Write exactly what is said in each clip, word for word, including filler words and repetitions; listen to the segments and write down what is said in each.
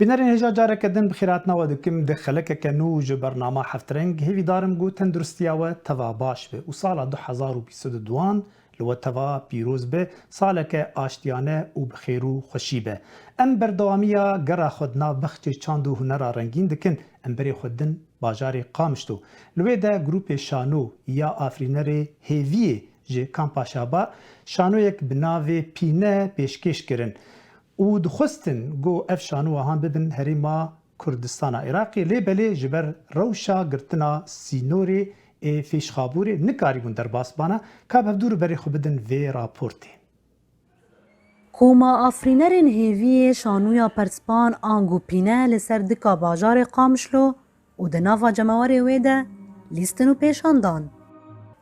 Bînerên hêja careke din bi xêrhatina we dikim di xelekeke nû ji bernama Heft Reng. Hêvîdar im ku tenduristiya we teva baş be û sala du hezar û bîst û duan li we teva pîroz be, saleke aştiyane û bi xêr û xweşî be. Em berdewamiya gera xwe di nav bexçê çand û hunera rengîn dikin. Em berê xwe din bajarê Qamişlo. Li wê de grûpê şano ya afirînerê Hêviyê ji Kampa Şaba şanoyek bi navê Pîne pêşkêş kirin û dixwestin ku ev şano wihan bibin herêma Kurdistana Iraqê, lê belê ji ber rewşa girtina sînorê ê Fêşxabûrê nikarîbûn derbas bana. Ka bi hevdû re berê xwe bidin vê raportê. Koma afirînerên Hêviyê şanoya Perspan ango Pîne li ser dika bajarê Qamişlo û di nava cemawerê wê de lîstin û pêşan dan.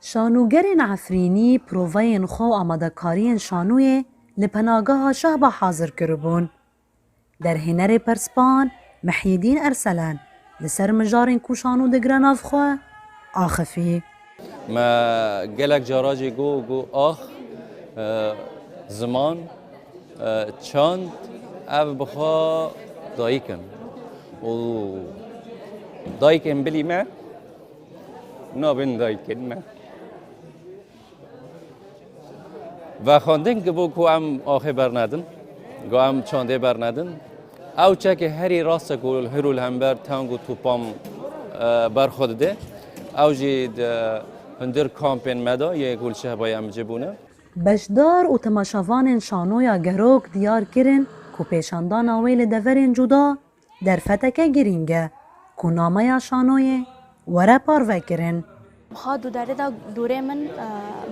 Şanogerên Efrînî proveyên xwe û amadekariyên şanoyê li penageha Şehba hazir kiribûn. Derhênerê Perspan Mihyedîn Erselen li ser mijarên ku şano digire nav xwe axifî. Me gelek cara jî got, got ax, e, ziman, e, çand, ev bi xwe dayik in. Û dayikên bilî me nabin dayikên me. Vexwendin ki bo ku em axê bernedin, ku em çandê bernedin. Ew çekê herî rast e ku hir û li hember teng û topan, e, berxwe dide. Ew jî di hundir kampên me de yê ku li Şehbayê em cibûne. Beşdar û temaşevanên şanoya Gerok diyar kirin ku pêşandana wê li deverên cuda derfeteke girîng e ku nameya şanoyê were parvekirin. Bi xwe du derê de dûrê min, e,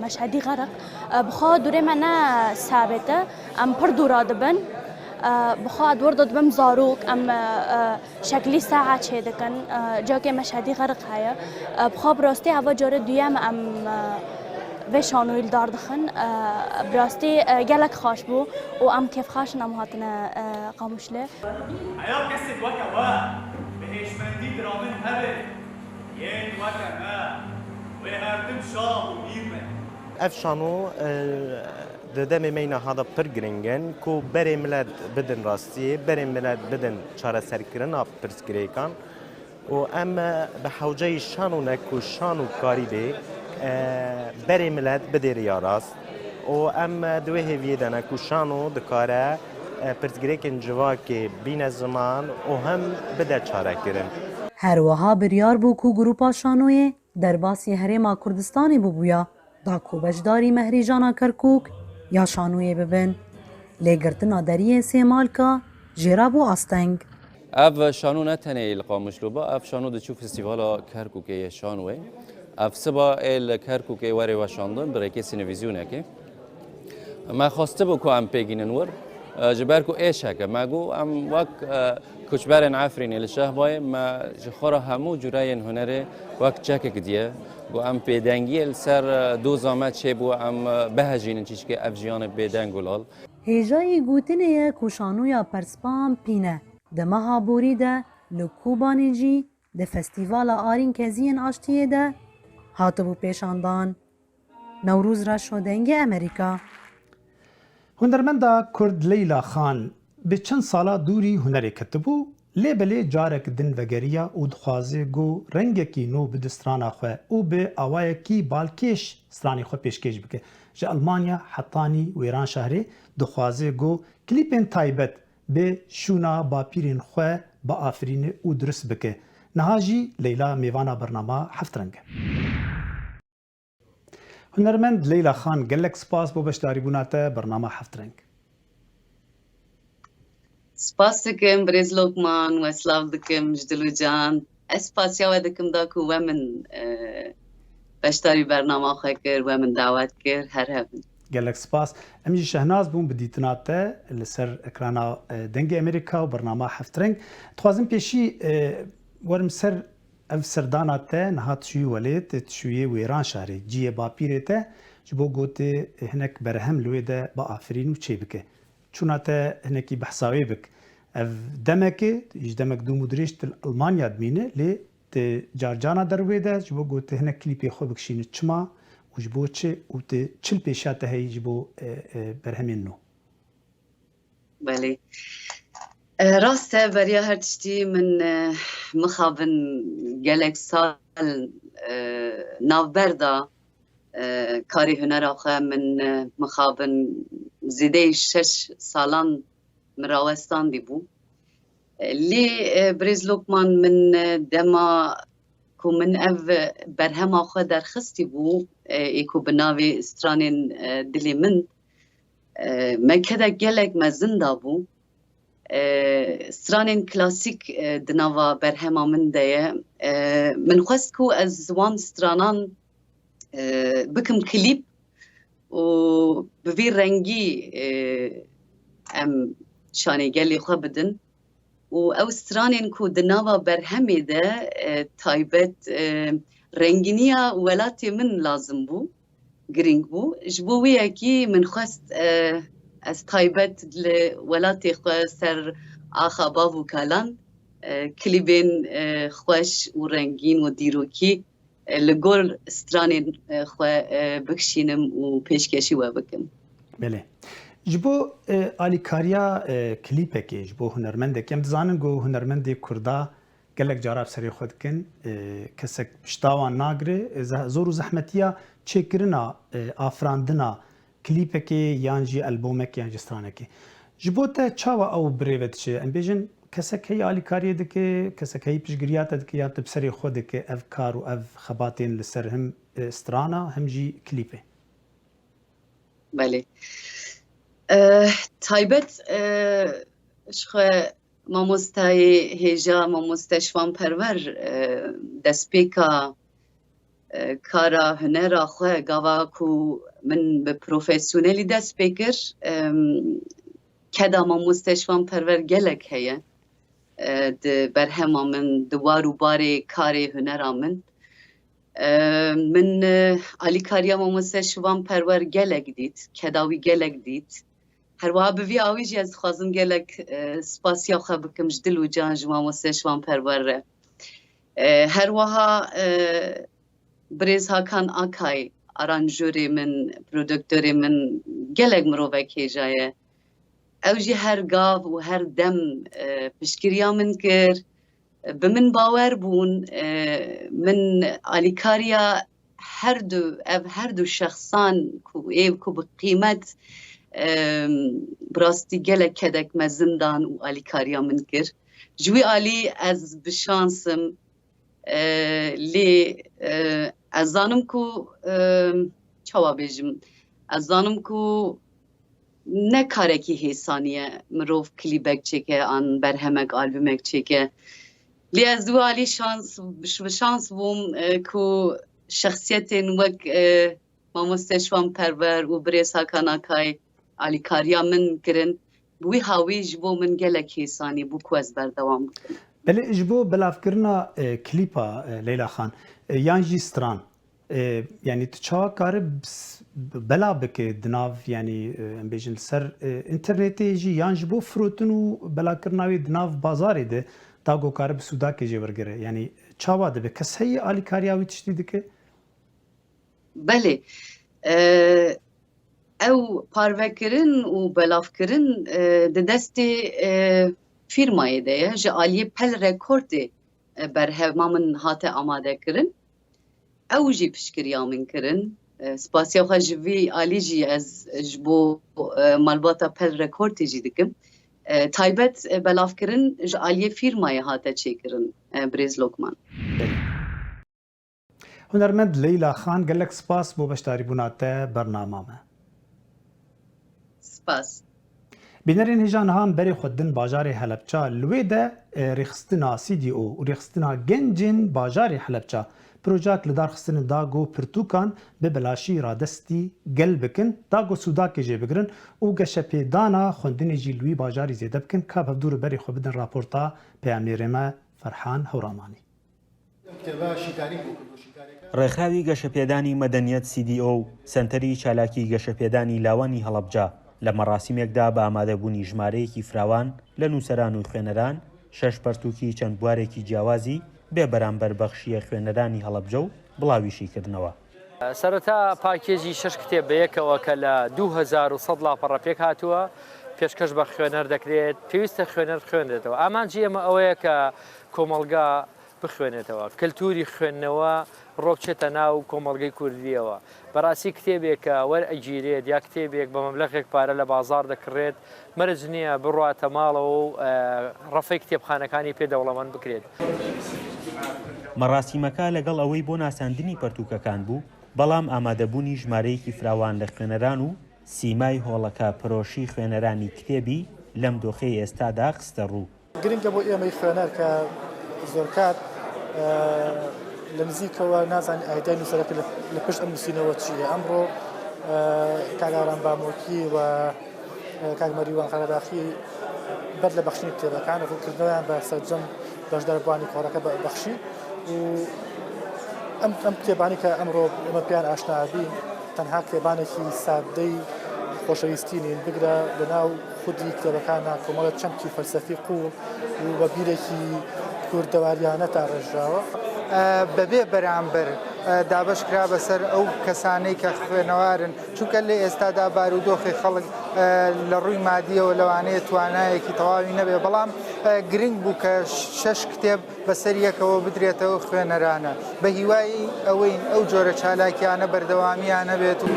Meşhedî Xeriq. E, bi xwe dûrê me ne sabit e. Em pir dûra dibin. E, bi xwe di wir de dibim zarok. Em, e, e, şeklî saha çêdikin. E, cakê Meşhedî Xeriq heye. E, bi xwe bi rastî heva carê duyem em, e, vê şanoyê li dar dixin. E, bi rastî, e, gelek xweş bû û em kêfxweş in em hatine, e, Qamişlê. Heya kesên weke we bi hêşmendî diramin hebin, yên weke me, wê her tim şa û mîr be. Ev şano, e, di demê me yî niha de pir giring in ku berê milet bidin rastiyê, berê milet bidin çareserkirina pirsgirêkan. Û em bi hewceyî şano ne ku şano karî bê, e, berê milet bidê riya rast. Û em di wê hêviyê de ne ku şano dikare, e, pirsgirêkên civakê bîne ziman û hem bide çarekirin. Her wiha biryar bû ku grûpa şanoyê derbasî Herêma Kurdistanê bûbûya, da ku beşdarî mehrîjana Kerkûk ya şanoyê bibin. Lê girtina deriyê Sêmalka jê re bû asteng. Ev şano ne tenê li Qamişlo ba, ev şano diçû Festîvala Kerkûkê yê şanoyê. Ev siba ê li Kerkûkê were weşandin bi rêkê sînevîzyonekê. Me xwestibû ku em pêgînin wir, e, ji ber ku êşek e. Me got, em wek, e, koçberên Efrînê li Şehbayê, me ji xwe re hemû cureyên hunerê wek çekek diye. Got, em pêdengiyê li ser, e, doza me çêbû, em, e, bihejînin çîçikê ev jiyanê bêdeng û lal. Hêjayî gotinê ye ku şanoya Perspan Pîne di meha borî de li Kobanê jî di Festîvala Arînkeziyên Aştiyê de hatibû pêşandan. Newroz Reşo, Dengê Amerîka. Hunermenda Kurd Leyla Xan bi çend sala dûrî hunerê ketibû, lê belê carek din vegeriya û dixwaze ku rengekî nû bide strana xwe û bi awayekî balkêş stranê xwe pêşkêş bike. Ji Elmanya hetanî Wêranşehrê dixwaze ku klîpên taybet bi şûna bapîrên xwe biafirîne û dirust bike. Niha jî Leyla mêvana bernama Heft Reng e. Hunermend Leyla Xan, gelek spas bo beşdarîbûna te bernama Heft Reng. Spas dikim birêz Lokman, we silav dikim ji dil û can. Ez spasiya we dikim da ku we min, e, beşdarî bernama xwe kir, we min dawet kir, her hebin. Gelek spas. Em jî şehnaz bûn bi dîtina te li ser ekrana, e, Dengê Amerîka û bernama Heftreng. Dixwazim pêşî, e, werim ser ev serdana te niha tişûyî welêt, tişûyê Wêranşarê, cihê bapîrê te, ji bo gotê hinek berhem li wê de biafirîn û çêbike. Çûna te hinekî behsa wê bik. Ev demek e, ji demek dûm û dirêj tu li Almanya dimîne, lê tu carcana dervê de ji bo ku tu hinek klîpê xwe bikişîne çima û ji bo çi û tu çi li pêşiya te heyî ji bo, e, e, berhemên nû? Belê. E, rast e, beriya her tiştî min, e, mixabin gelek sal, e, navber da, e, karê hunera xwe. Min, e, mixabin zêdeyî şeş salan min rawestandî bû. E, lê, e, birêz Lokman, min, e, dema ku min ev berhema xwe derxistî bû, e, ê ku bi navê Stranên, e, Dilê Min, e, me kedek gelek mezin dabû. E, stranên klasîk, e, di nava berhema min de ye. E, min xwest ku ez wan stranan, e, bikim klîp û bi vî rengî, e, em şanê gelê xwe bidin. Û ew stranên ku di nava berhemê de, e, taybet, e, rengîniya welatê min lazim bû, girîng bû. Ji bo wê yekî min xwest, e, ez taybet li welatê xwe ser axa bav û kalan, e, klîbên, e, xweş û rengîn û dîrokî, e, li gor stranên, e, xwe, e, bikişînim û pêşkêşî we bikim. Belê. Ji bo, e, alîkariya, e, klîpekê, ji bo hunermendekê, em dizanin ku hunermendê Kurda gelek cara bi serê xwe dikin, e, kesek pişta wan nagire, e, zeh-, zor û zehmetiya çêkirina, e, afirandina klîpekê yan jî albomekê yan jî stranekê. Ji bo te çawa ew bi rê ve diçe? Em bêjin kesek heyî alîkariyê dike, kesek heyî piştgiriya te dike ya tu bi serê xwe dike ev kar û ev xebatên li ser him, e, strana, him jî klîpê? Belê. E, taybet, e, ji xwe mamostayê hêja, mamoste Şivan Perwer, e, destpêka, e, kara hunera xwe, gava ku min bi profesyonelî dest pê kir, em, keda mamoste Şivan Perwer gelek heye, e, di berhema min, di war û barê karê hunera min. E, min, e, alîkariya mamoste Şivan Perwer gelek dît, keda wî gelek dît. Her wiha bi vî awî jî ez dixwazim gelek, e, spasiya xwe bikim ji dil û can ji mamoste Şivan Perwer re. E, her wiha, e, birêz Hakan Akay, aranjorê min, produktorê min, gelek mirovek hêja ye. Ew jî her gav û her dem, e, piştgiriya min kir. Bi min bawer bûn, e, min alîkariya her du, ev her du şexsan ku ê ku bi qîmet, e, bi rastî gelek kedek mezin dan û alîkariya min kir. Ji wî alî ez bi şans im, e, lê, e, ez zanim ku, e, çawa bêjim, ez zanim ku ne karekî hêsanî ye mirov klîbek çêke an berhemek, albûmek çêke. Lê ez di wî alî şans, bi bi şans bûm, e, ku şexsiyetên wek, e, Mamoste Şivan Perwer û birêz Hakan Akay alîkariya min kirin. Bi wî hawî ji bo min gelek hêsanî bû ku ez berdewam bikim. Belê ji bo belavkirina, e, klîpa, e, Leyla Xan, e, yan jî stran, e, yanî tu çawa kare bs-, bela bike di nav, yanî, e, em bêjin li ser, e, înternetê jî yan ji bo firotin û belakirina wê di nav bazarê de, ta ku kare bi sûdakê jê wergere? Yanî çawa dibe? Kes heye alîkariya wî tiştî dike? Belê. E, ew parvekirin û belavkirin, e, di destê, e, fîrmayê de ye. Ji aliyê Pel Rekordê, e, berhema min hate amadekirin. Ew jî piştgiriya min kirin. E, spasiya xwe ji vî alî jî ez ji bo, e, malbata Pel Rekordê jî dikim. E, taybet, e, belavkirin ji aliyê fîrmayê hate çêkirin, e, birêz Lokman. Hunermend Leyla Xan, gelek spas bo beşdarîbûna te bernama me. Spas. Bînerên hêja niha em berê xwe din bajarê Helebça. Li wê de, e, rêxistina C D O û rêxistina gencên bajarê Helebça projeyek li dar xistine da ku pirtûkan bi belaşî radestî gel bikin, da ku sûdakê jê bigirin û geşepêdana xwendinê jî li wî bajarî zêde bikin. Ka bi hevdû re berê xwe bidin raporta peyamnêrê me Ferhan Hewramanî. ڕێکخراوی گەشەپێدانی مەدەنیەت C D O و سەنتەری چالاکی گەشەپێدانی لاوانی هەڵەبجە لە مەڕاسیمێکدا بە ئامادەبوونی ژمارەیەکی فراوان لە نووسەران و خوێنەران شەش پەرتووکی چەند بوارێکی جیاوازی بێ بەرامبەر بەخشیە خوێنەرانی هەڵەبجە و بڵاویشی کردنەوە. سەرەتا پاکێجی شەش کتێب بەیەکەوە کە لە دوو هەزار و سەد لاپەڕە پێک هاتووە پێشکەش بە خوێنەر دەکرێت، پێویستە خوێنەر بخوێنرێتەوە. ئامانجی ئێمە ئەوەیە کە کۆمەڵگا بخوێنێتەوە، کەلتوری خوێندنەوە ڕۆبچێتە ناو کۆمەڵگەی کوردییەوە. بەڕاستی کتێبێک کە وەرئەگیرێت یا کتێبێک بە مەبلەغێک پارە لە بازاڕ دەکڕێت، مەرج نییە بڕواتە ماڵەوە و ڕەفەی کتێبخانەکانی پێ دەوڵەمەند بکرێت. مەڕاسیمەکە لەگەڵ ئەوەی بۆ ناساندنی پەرتووکەکان بوو، بەڵام ئامادەبوونی ژمارەیەکی فراوان لە خوێنەران و سیمای هۆڵەکە پرۆشی خوێنەرانی کتێبی لەم دۆخەی ئێستادا خستە ڕوو. گرنگە بۆ ئێمەی خوێنەر کە زۆرکات لە نزیکەوە نازانین ئایدای نووسەرەکە لە پشت ئەم نووسینەوە چییە. ئەمڕۆ کاک ئارام بامۆکی و کاک مەریوان قەرەداخی بەر لە بەخشینی کتێبەکان ڕوونکردنەوەیان بە سەرجەم بەشداربووانی کۆڕەکە بەخشی و ئەم ئەم کتێبانی کە ئەمڕۆ ئێمە پێیان ئاشنا ئەبین تەنها کتێبانێکی سادەی خۆشەویستی نین، بگرە لەناو خودی کتێبەکاندا کۆمەڵێک چەمکی فەلسەفی قووڵ و بە بیرێکی کوردەواریانە داڕێژراوە. بەبێ بەرامبەر دابەش کرا بەسەر ئەو کەسانەی کە خوێنەوارن، چونکە لە ئێستادا بارودۆخی خەڵک لە ڕووی مادییەوە لەوانەیە توانایەکی تەواوی نەبێ، بەڵام گرنگ بوو کە شەش کتێب بەسەر یەکەوە بدرێتەوە خوێنەرانە. بە هیوای ئەوەین ئەو جۆرە چالاکیانە بەردەوامیان هەبێت و.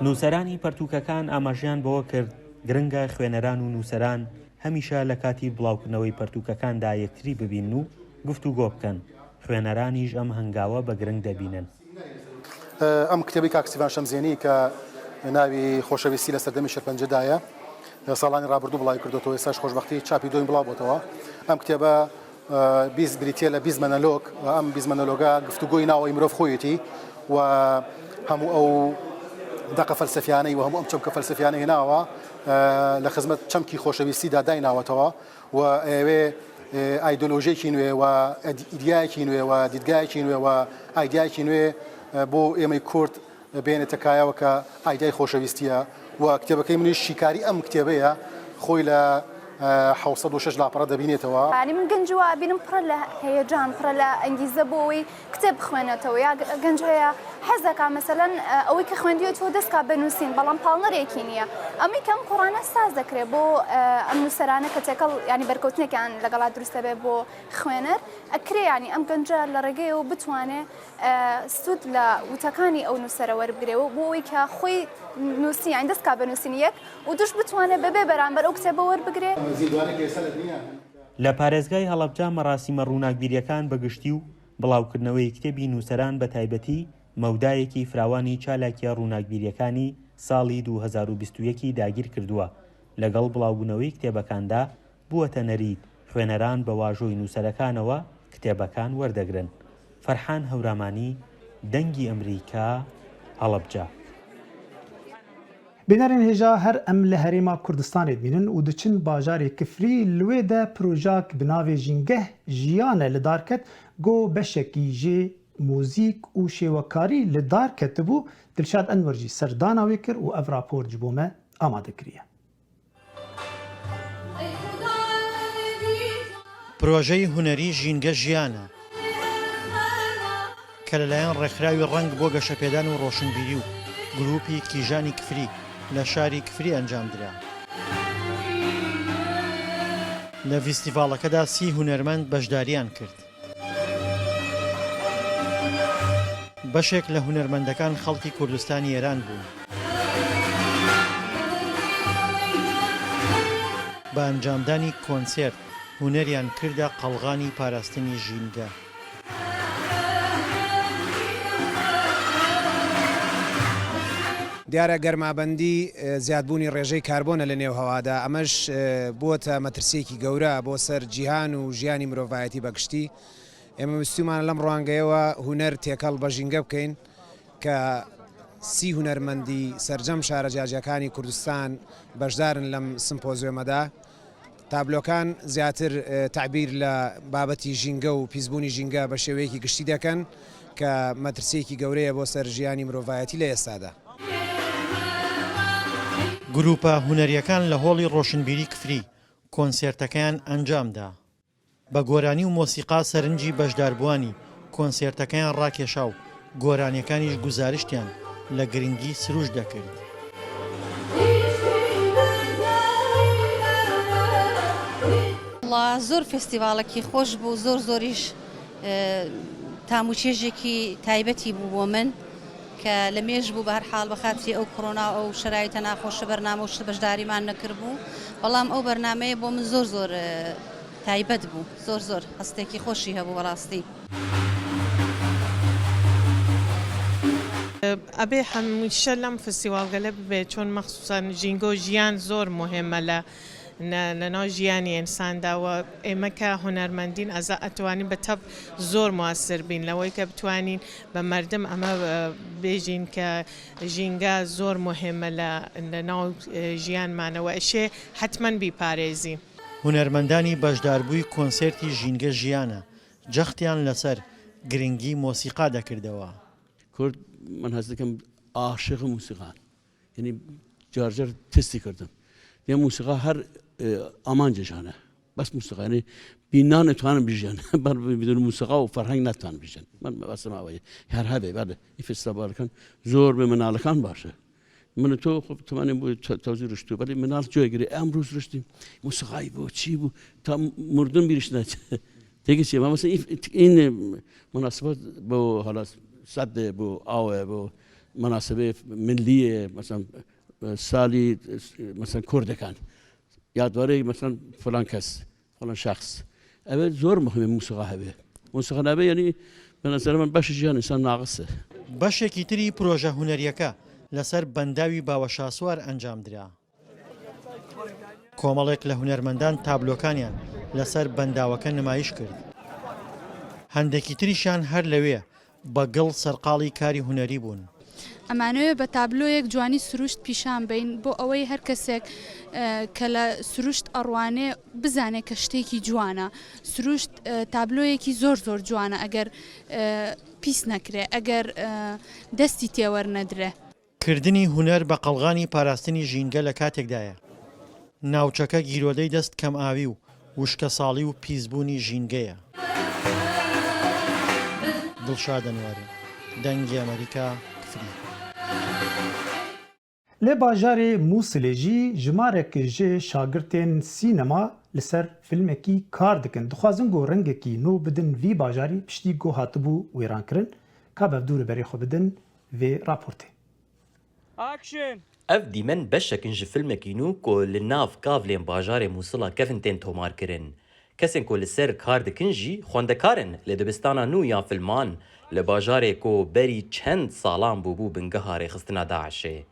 نووسەرانی پەرتووکەکان ئاماژەیان بەوە کرد گرنگە خوێنەران و نووسەران هەمیشە لە کاتی بڵاوکردنەوەی پەرتووکەکاندا یەکتری ببینن و گفتوگۆ بکەن، خوێنەرانیش ئەم هەنگاوە بە گرنگ دەبینن. ئەم کتێبی کاک سیڤان شەمزێنی کە ناوی خۆشەویستی لە سەردەمی شێرپەنجەدایە، ساڵانی ڕابردوو بڵاوی کردوتەوە، ئێستاش خۆشبەختی چاپی دووەمی بڵاو بۆتەوە. ئەم کتێبە بیست بریتیە لە بیست مەنەلۆک و ئەم بیست مەنەلۆگە گفتوگۆی ناوەی مرۆڤ خۆیەتی و هەموو ئەو دەقە فەلسەفیانەی و هەموو ئەم چەمکە فەلسەفیانە هێناوە لە خزمەت چەمکی خۆشەویستیدا دایناوەتەوە و ئەیەوێ ئایدۆلۆژیەکی نوێ و ئیدیایەکی نوێ و دیدگایەکی نوێ و ئایدیایەکی نوێ بۆ ئێمەی کورد بێنێتە کایەوە کە ئایدیای خۆشەویستیە و کتێبەکەی منیش شیکاری ئەم کتێبەیە، خۆی لە حەوت سەد و شەش لاپەڕە دەبینێتەوە. یانی من گەنجی وا ئەبینم پڕە لە هەیەجان، پڕە لە ئەنگیزە بۆ ئەوەی کتێب بخوێنێتەوە، یا گەنج هەیە حەزەکا مەسەلەن ئەوەی کە خوێندویەتەوە دەست کا بە نووسین، بەڵام پاڵنەرێکی نییە. ئەمەی کە ئەم قۆڕانە ساز دەکرێ بۆ ئەم نووسەرانە کە تێکەڵ یانی بەرکەوتنێکیان لەگەڵا دروست دەبێ بۆ خوێنەر، ئەکرێ یانی ئەم گەنجە لە ڕێگەیەوە بتوانێ سوود لە وتەکانی ئەو نووسەرە وەربگرێ و بۆ ئەوەی کە خۆی نووسی یانی دەست کا بە نووسینی یەک و دووش بتوانێ بەبێ بەرامبەر ئەو کتێبە وەربگرێ. لە پارێزگای هەڵەبجە مەڕاسیمە ڕووناکبیریەکان بە گشتی و بڵاوکردنەوەی کتێبی نووسەران بە تایبەتی مەودایەکی فراوانی چالاکیە ڕووناکبیریەکانی ساڵی دوو هەزار و بیست و یەکی داگیر کردووە، لەگەڵ بڵاوبوونەوەی کتێبەکاندا بووەتە نەریت خوێنەران بە واژۆی نووسەرەکانەوە کتێبەکان وەردەگرن. فەرحان هەورامانی، دەنگی ئەمریکا، هەڵەبجە. Bînerên hêja her em li Herêma Kurdistanê dibînin û diçin bajarê Kifrî, li wê de projak bi navê Jîngeh Jiyan e li dar ket, ku beşekî jê muzîk û şêwekarî li dar ketibû. Dilşad Enwer jî serdana wê kir û ev rapor ji bo me amade kiriye. پرۆژەی هونەری ژینگە ژیانە کە لەلایەن ڕێکخراوی ڕەنگ بۆ گەشەپێدان و ڕۆشنبیری و گروپی کیژانی کفری لە شاری کفری ئەنجام درا. لە ڤیستیڤاڵەکەدا سی هونەرمەند بەشداریان کرد. بەشێک لە هونەرمەندەکان خەڵکی کوردستانی ئێران بوون. بە ئەنجامدانی کۆنسێرت هونەریان کردە قەڵغانی پاراستنی ژینگە. دیارە گەرمابەندی، ئە، زیادبوونی ڕێژەی کاربۆنە لە نێو هەوادا. ئەمەش، ئە، بووەتە مەترسیەکی گەورە بۆ سەر جیهان و ژیانی مرۆڤایەتی بەگشتی. ئێمە ویستومانە لەم ڕوانگەیەوە هونەر تێکەڵ بە ژینگە بکەین کە سی هونەرمەندی سەرجەم شارە جیاجیاکانی کوردستان بەشدارن لەم سمپۆزیۆمەدا. تابلۆکان زیاتر، ئە، تعبیر لە بابەتی ژینگە و پیسبوونی ژینگە بە شێوەیەکی گشتی دەکەن کە مەترسیەکی گەورەیە بۆ سەر ژیانی مرۆڤایەتی لە ئێستادا. گروپە هونەریەکان لە هۆڵی ڕۆشنبیری کفری کۆنسێرتەکەیان ئەنجامدا. بە گۆرانی و مۆسیقا سەرنجی بەشداربووانی کۆنسێرتەکەیان ڕاکێشا و گۆرانیەکانیش گوزارشتیان لە گرنگی سروشت دەکرد. وڵا زۆر فێستیڤاڵێکی خۆش بوو، زۆر زۆریش، ئە، تام و چێژێکی تایبەتی بوو بۆ من کە لە مێژ بوو، بە هەر حاڵ بە خاتری ئەو کۆرۆنا و ئەو شەرایتە ناخۆشە بەرنامە و شت بەشداریمان نەکردبوو، بەڵام ئەو بەرنامەیە بۆ من زۆر زۆر، ئە، تایبەت بوو، زۆر زۆر هەستێکی خۆشی هەبوو بەڕاستی. ئەبێ هەمیشە لەم فستیواڵگەلە ببێ، چۆن مەخسوسەن ژینگە و ژیان زۆر مهمە لە نە-، لە ناو ژیانی ئینساندا و ئێمە کە هونەرمەندین ئەزا ئەتوانین بە تەب زۆر مواسر بین لەوەی کە بتوانین بە مردم ئەمە، ئە، بێژین کە ژینگە زۆر مهمە لە، لە ناو، ئە، ژیانمانەوە ئەشێ حتمەن بیپارێزین. هونەرمەندانی بەشداربووی کۆنسێرتی ژینگە ژیانە جەختیان لەسەر گرنگی مۆسیقا دەکردەوە. Kurd, min hez dikim, aşiqi mûsîqan. Yanî car car testî kirdim. Ya mûsîqa her, e, amancê jane. Bes mûsîqa, yanî bînan etwanin bijîn. Ber bidûn mûsîqa û ferheng netwan bijîn. Min bes ma wayî. Her hebe, ber î festivalkan zor bi minalikan baş e. Min to xwe temanê bû te-, tewzî riştû. Belê min nas coy girê. Em rûz riştî. Musixayî bû, çî bû. Ta murdin bir işine. Têkê çi? Ma mesela îf-, îf-, în, e, munasebet bo hala sed e, bo aw e, bo munasebê millî ye, mesela, e, salî, e, mesela Kurdekan. Yadvarê mesela filan kes. Filan şexs. Ev zor muhim e musîqa hebe. Musîqa nebe, yanî, bi nezera min beşê jiyan însan naqis e. بەشێکی تری پرۆژە هونەریەکە لەسەر بەنداوی باوە شاسوار ئەنجام درا. کۆمەڵێک لە هونەرمەندان تابلۆکانیان لەسەر بەنداوەکە نمایش کرد. هەندێکی تریشیان هەر لەوێ بە گڵ سەرقاڵی کاری هونەری بوون. ئەمانەوێ بە تابلۆیەک جوانی سروشت پیشان بەین بۆ ئەوەی هەر کەسێک، ئە، کە لە سروشت ئەڕوانێ بزانێ کە شتێکی جوانە. سروشت، ئە، تابلۆیەکی زۆر زۆر جوانە ئەگەر، ئە، پیس نەکرێ، ئەگەر، ئە، دەستی تێوەر نەدرێ. کردنی هونەر بە قەڵغانی پاراستنی ژینگە لە کاتێکدایە ناوچەکە گیرۆدەی دەست کەمئاوی و وشکەساڵی و پیسبوونی ژینگەیە. دڵشاد ئەنواری، دەنگی ئەمریکا، کفری. Li bajarê Mûsilê jî jimarek ji şagirtên sînema li ser filmekî kar dikin. Dixwazin ku rengekî nû bidin vî bajarî piştî ku hatibû wêrankirin. Ka bevdû li berê xwe bidin vê raportê. Action! Ev dîmen beşek in ji filmekî nû ku li nav kavlên bajarê Mûsila kevin tên tomarkirin. Kesên ku li ser kar dikin jî xwendekar in, lê dibistana nû ya filman li bajarê ku berî çend salan bûbû bingeha rêxistina DAIŞê.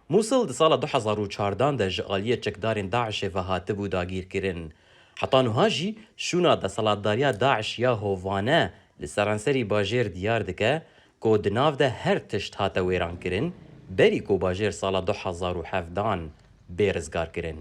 Mûsil di sala du hezar û çardan de ji aliyê çekdarên DAIŞê ve hatibû dagîrkirin. Heta nuha jî şûna desthilatdariya DAIŞ ya hovane li seranserî bajêr diyar dike ku di nav de her tişt hate wêrankirin, berî ku bajêr sala du hezar û hevdan bê rizgarkirin.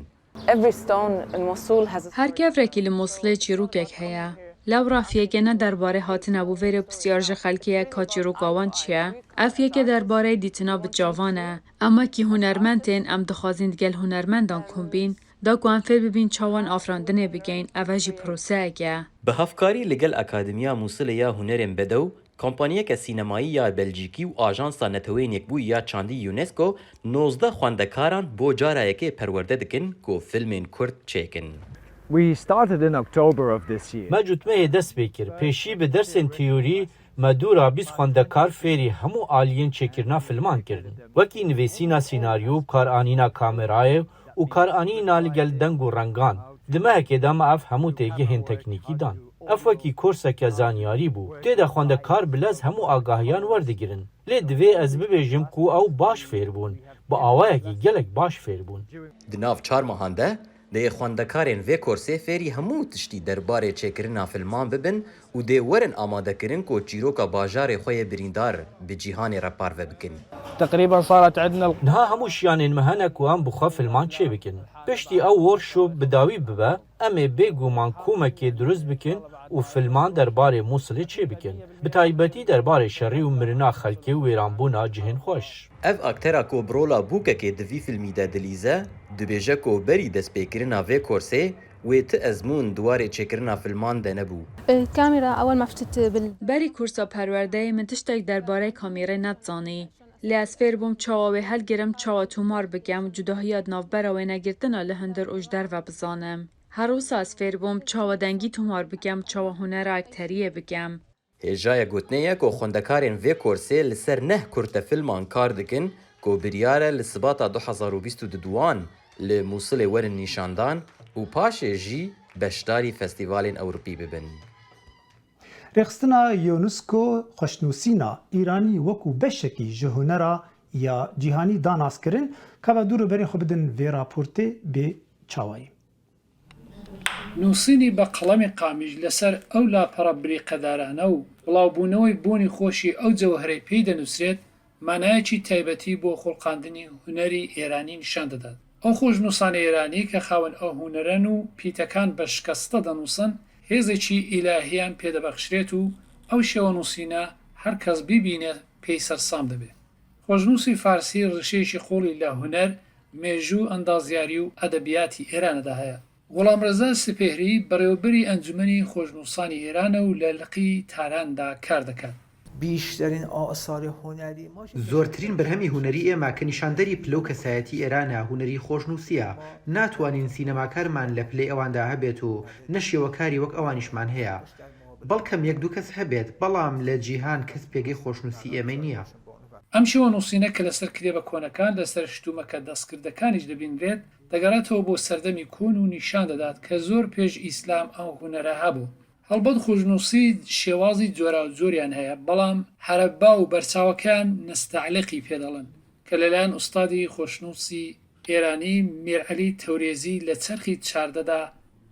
Every stone in Mosul has a Her kevrekî li Mosilê çîrokek heye. Lewra fiyeke ne derbarê hatina bo vêrê pisyar ji xelkê ye ka çîroka wan çi ye? Ev yeke derbarê dîtina bi çavan e. Em wekî hunermend tên, em dixwazin digel hunermendan kom bîn, da ku em fêr bibîn çawan afirandinê bigeyn, ev e jî proseyek e. Bi hevkarî li gel Akademiya Mûsilê ya Hunerên Bedew, Kompaniyeke sînemayî ya Belcîkî û Ajansa Neteweyên Yekbûyî ya Çandî UNESCO nozdeh xwendekaran bo cara yekê perwerde dikin ku filmên kurt çêkin. We started in October of this year. Me cotmehê dest pê kir. Pêşî bi dersên teorî me dûra bîst xwendekar fêrî hemû aliyên çêkirina filman kirin. Wekî nivîsîna sînaryo, karanîna kamerayê û karanîna li gel deng û rengan. Di mehekê de me ev hemû têgihên teknîkî dan. Ev wekî kurseke zanyarî bû. Tê de xwendekar bi lez hemû agahiyan werdigirin. Lê divê ez bibêjim ku ew baş fêr bûn. Bi awayekî gelek baş fêr bûn. Di nav çar mehan de, dê xwendekarên vê korsê fêrî hemû tiştî derbarê çêkirina filman bibin û dê werin amadekirin ku çîroka bajarê xwe yê birîndar bi cîhanê re parve bikin. تقريبا صارت عندنا Niha hemû şiyanên me hene ku em bi xwe filman çêbikin. Piştî ew workshop bi dawî bibe, em ê bêguman komekê dirust bikin û filman derbarê Mûsilê çêbikin. Bi taybetî derbarê şerî û mirina xelkê û wêranbûna cihên xweş. Ev aktera ku bi rola bûkekê di vî filmî de dilîze, dibêje ku berî destpêkirina vê korsê wê ti ezmûn di warê çêkirina filman de nebû. الكاميرا أول ما فتت بال Berî kursa perwerdeyê min tiştek derbarê kamîrê nedizanî. Lê ez fêr bûm çawa wê hilgirim, çawa tomar bikim, cudahiya di navbera wênegirtina li hundir û ji derve bizanim. Her wisa ez fêr bûm çawa dengî tomar bikim, çawa hunera ekteriyê bikim. Hêjayê gotinê ye ku xwendekarên vê korsê li ser neh kurtefilman kar dikin ku biryar e li Sibata du hezar û bîst û duduan li Mûsilê werin nîşandan û paşê jî beşdarî festîvalên Ewropî bibin. Rêxistina UNESCO xweşnûsîna Îranî wekû beşekî ji hunera ya cîhanî da naskirin, ka ve dû rûberên xwe bidin vê raportê bê çawayî. نووسینی بە قەڵەمی قامیش لەسەر ئەو لاپەڕە بریقەدارانە و بڵاوبوونەوەی بۆنی خۆشی ئەو جەوهەرەی پێی دەنووسرێت، مانایەکی تایبەتی بۆ خوڵقاندنی هونەری ئێرانی نیشان دەدات. ئەو خۆشنووسانە ئێرانی کە خاوەن ئەو هونەرەن و پیتەکان بە شکەستە دەنووسن، هێزێکی ئیلاهییان پێدەبەخشرێت و ئەو شێوە نووسینە هەر کەس بیبینێ پێی سەرسام دەبێ. خۆشنووسی فارسی ڕیشەیەکی قووڵی لە هونەر، مێژوو، ئەندازیاری و ئەدەبیاتی ئێرانەدا هەیە. غوڵامڕەزا سپێهری بەڕێوەبەری ئەنجومەنی خۆشنووسانی ئێرانە و لە لقی تاراندا کار دەکات. بیشترین آثار هنری ما زۆرترین بەرهەمی هونەری ئێمە کە نیشاندەری پلە و کەسایەتی ئێرانە هونەری خۆشنووسییە. ناتوانین سینەماکارمان لە پلەی ئەواندا هەبێت و نە شێوەکاری وەک ئەوانیشمان هەیە. بەڵکەم یەک دوو کەس هەبێت، بەڵام لە جیهان کەس پێگەی خۆشنووسی ئێمەی نییە. ئەم شێوە نووسینە کە لەسەر کتێبە کۆنەکان، لەسەر شتومەکە دەستکردەکانیش دەبینرێت، دەگەڕێتەوە بۆ سەردەمی کۆن و نیشان دەدات کە زۆر پێش ئیسلام ئەو هونەرە هەبوو. هەڵبەت خۆشنووسی شێوازی جۆراوجۆریان هەیە، بەڵام حەرەبا و بەرچاوەکەیان نەستەعلیقی پێ دەڵێن، کە لەلایەن ئوستادی خۆشنووسی ئێرانی میر عەلی تەورێزی لە چەرخی چاردەدا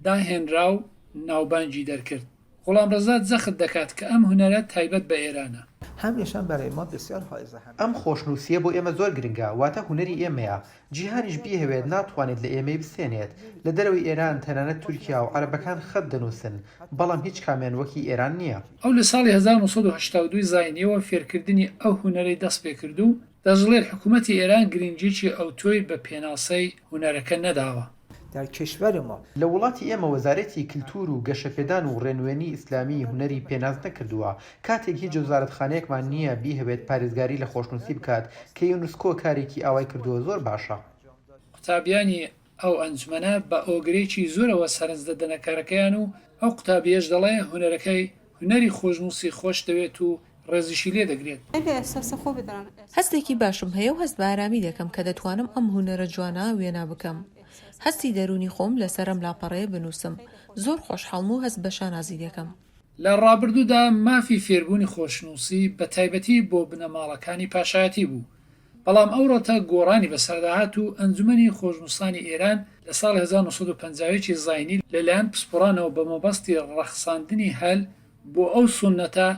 داهێنرا و ناوبانگی دەرکرد. غوڵامڕەزا جەخت دەکات کە ئەم هونەرە تایبەت بە ئێرانە. هەمیشان بەرەی ما بسیار حائز هەم. ئەم خۆشنووسییە بۆ ئێمە زۆر گرنگە، واتە هونەری ئێمەیە. جیهانیش بیهەوێت ناتوانێت لە ئێمەی بستێنێت. لە دەرەوەی ئێران، تەنانەت تورکیا و عەرەبەکان خەت دەنووسن، بەڵام هیچ کامیان وەکی ئێران نییە. ئەو لە ساڵی هەزار و نۆ سەد و هەشتا و دوو زاینییەوە فێرکردنی ئەو هونەرەی دەست پێ کرد و دەژڵێت حکوومەتی ئێران گرنگییەکی ئەوتۆی بە پێناسەی هونەرەکە نەداوە. در کشور ما لە وڵاتی ئێمە وەزارەتی کلتور و گەشەپێدان و ڕێنوێنی ئیسلامی هونەری پێناس نەکردووە. کاتێک هیچ وەزارەتخانەیەکمان نییە بیهەوێت پارێزگاری لە خۆشنووسی بکات کە یونسکۆ کارێکی ئاوای کردووە زۆر باشە. قوتابیانی ئەو ئەنجومەنە بە ئۆگرێکی زۆرەوە سەرنج دەدەنە کارەکەیان و ئەو قوتابیەش دەڵێ هونەرەکەی هونەری خۆشنووسی خۆش دەوێت و ڕێزیشی لێ دەگرێت. هەستێکی باشم هەیە و هەست بە ئارامی دەکەم کە دەتوانم ئەم هونەرە جوانە وێنا بکەم. هەستی دەروونی خۆم لەسەر ئەم لاپەڕەیە بنووسم. زۆر خۆشحاڵم و هەست بە شانازی دەکەم. لە ڕابردوودا مافی فێربوونی خۆشنووسی بە تایبەتی بۆ بنەماڵەکانی پاشایەتی بوو، بەڵام ئەوڕۆ تا گۆڕانی بەسەردا هات و ئەنجومەنی خۆشنووسانی ئێران لە ساڵی هەزار و نۆ سەد و پەنجا و یەک زاینی لەلایەن پسپۆڕانەوە بە مەبەستی ڕەخساندنی هەل بۆ ئەو سوننەتە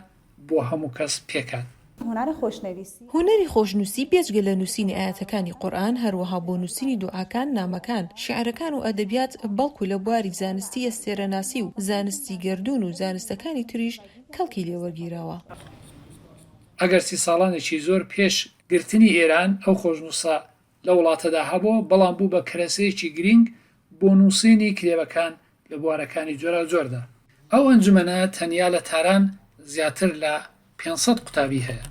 بۆ هەموو کەس پێکات. هونەری خۆشنووسی هونەری خۆشنووسی بێجگە لە نووسینی ئایەتەکانی قورئان، هەروەها بۆ نووسینی دوعاکان، نامەکان، شیعرەکان و ئەدەبیات، بەڵکو لە بواری زانستی ئەستێرەناسی و زانستی گەردوون و زانستەکانی تریش کەڵکی لێوەرگیراوە. ئەگەرچی ساڵانێکی زۆر پێش گرتنی ئێران ئەو خۆشنووسە لە وڵاتەدا هەبوو، بەڵام بوو بە کەرەسەیەکی گرینگ بۆ نووسینی کتێبەکان لە بوارەکانی جۆراوجۆردا. ئەو ئەنجومەنە تەنیا لە تاران زیاتر لە پێنج سەد قوتابی هەیە.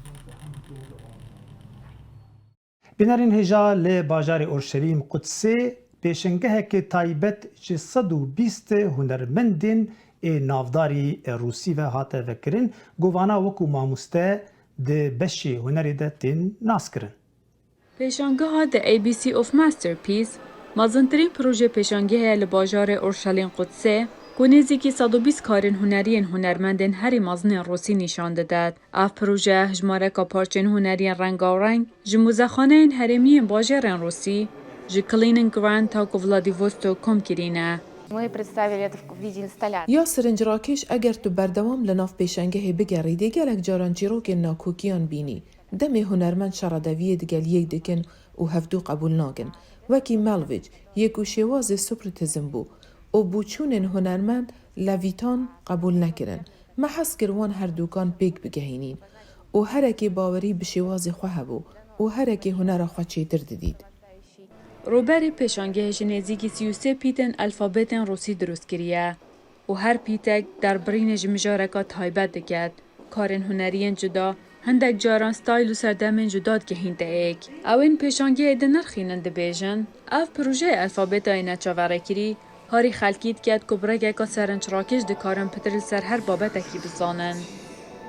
بینەرین هێژا لە باژارê Orşelîm Qudsê pêşengeheke taybet ji sed û bîst hunermendên ê navdarî Rûsî ve hate vekirin, govana wekû mamoste di beşê hunerê de tên naskirin. Pêşangeha The A B C of Masterpiece, mezintirîn proje pêşangehê ye li bajarê Orşelîn Qudsê, ku nêzîkî sed û bîst karên hunerî yên hunermendên herî mezin ên Rûsî nîşan didet. Ev proje hejmareka parçên hunerî yên rengareng ji muzexaneyên herêmî yên bajêrên Rûsî, ji Kaliningrad ta ku Vladivostok kom kirîne. Мы представили это в виде инсталляции. Ya sirincrakêş, eger tu berdewam li nav pêşengehê bigerî, dê gelek caran çîrokên nakokiyan bînî. Demê hunermend şeredeviyê digel yek dikin û hevdû qebûl nakin. Wekî Malevich, yê ku şêwazê supretizm bû û boçûnên hunermend Levitan qebûl nekirin. Me hez kir wan her dûkan pêk bigehînîn û herekê bawerî bi şêwazê xwe hebû û herekê hunera xwe çêtir didît. Rûberê pêşangehê ji nêzîkî sî û sê pîtên alfabetên Rûsî dirust kiriye û her pîtek derbirînê ji mijareka taybet diket. Karên hunerî yên cuda hindek caran stayl û serdemên cuda digehînte êk. Ew ên pêşangehê dinirxînin dibêjin, ev projeyê alfabetayê neçaverêkirî harî xelkî diket ku bi rêkeka serinçrakêş dikarin pitir li ser her babetekî bizanin.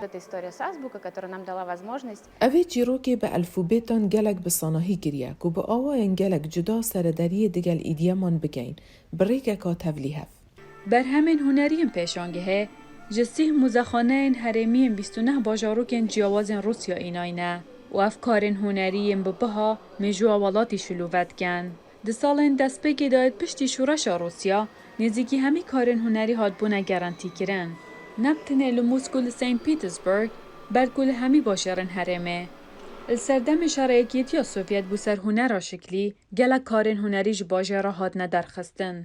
Это история с азбукой, которая нам дала возможность. Ev ê çîrokê bi alfabêtan gelek bi sanahî kiriye ku bi awayên gelek cuda serederiyê digel îdyeman bikeyn, bi rêkeka tevlîhev. Berhemên hunerî yên pêşangehê ji sîh muzexaneyên herêmî yên bîst û neh bajarokên ciyawazên Rûsya înayne û ev karên hunerî yên bi biha mêjûya welatî şilûve dikin. Di salên destpêkê de êt piştî şoreşa Rûsya, nêzîkî hemî karên hunerî hatbûne gerentîkirin. Ne bi tenê li Moskû, li Saint Petersburg, belkû li hemî bajêrên herêmê. Li serdemê şerê Yekîtiya Sovyet bû ser hunera şiklî, gelek karên hunerî ji bajêra hatine derxistin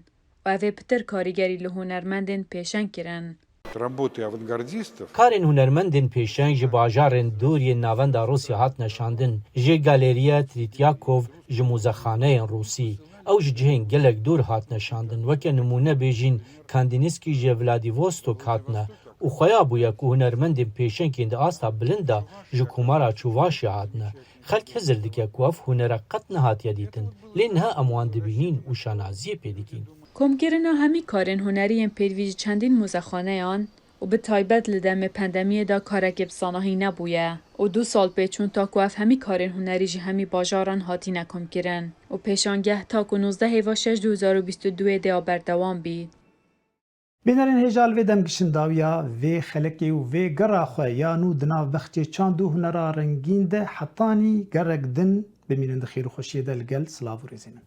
û ev ê pitir karîgerî li hunermendên pêşeng kirin. Работы авангардистов. Karên hunermendên pêşeng ji bajarên dûr yên navenda Rûsya hatine şandin. Ji Galeriya Trîtyakov ji muzexaneyên Rûsî. Ew ji cihên gelek dûr hatine şandin. Weke nimûne bêjîn Kandinîskî ji Vladivostok hatine û xweya bûye ku hunermendên pêşeng yên di asta bilind de ji Komara Çûvaşya hatine. Xelk hizir dike ku ev hunere qet nehatiye dîtin. Lê niha em wan dibînîn û şanaziyê pê dikîn. Komkirina hemî karên hunerî yên pêdivî ji çendîn muzexaneyan û bi taybet li demê pandemiyê de karekê bi sanahî nebûye û du sal pê çûn ta ku ev hemî karên hunerî ji hemî bajaran hatîne komkirin û pêşangeh ta ku nozdeh hêva şeş du hezar û bîst û duyê dê ya berdewam bî. Bînerên hêja, li vê demgişin dawiya vê xelekê û vê gera xwe ya nû di nav bexçê çand û hunera rengîn de hetanî gerek din bimînin di xêr û xweşiyê de li gel silav û rêzê min.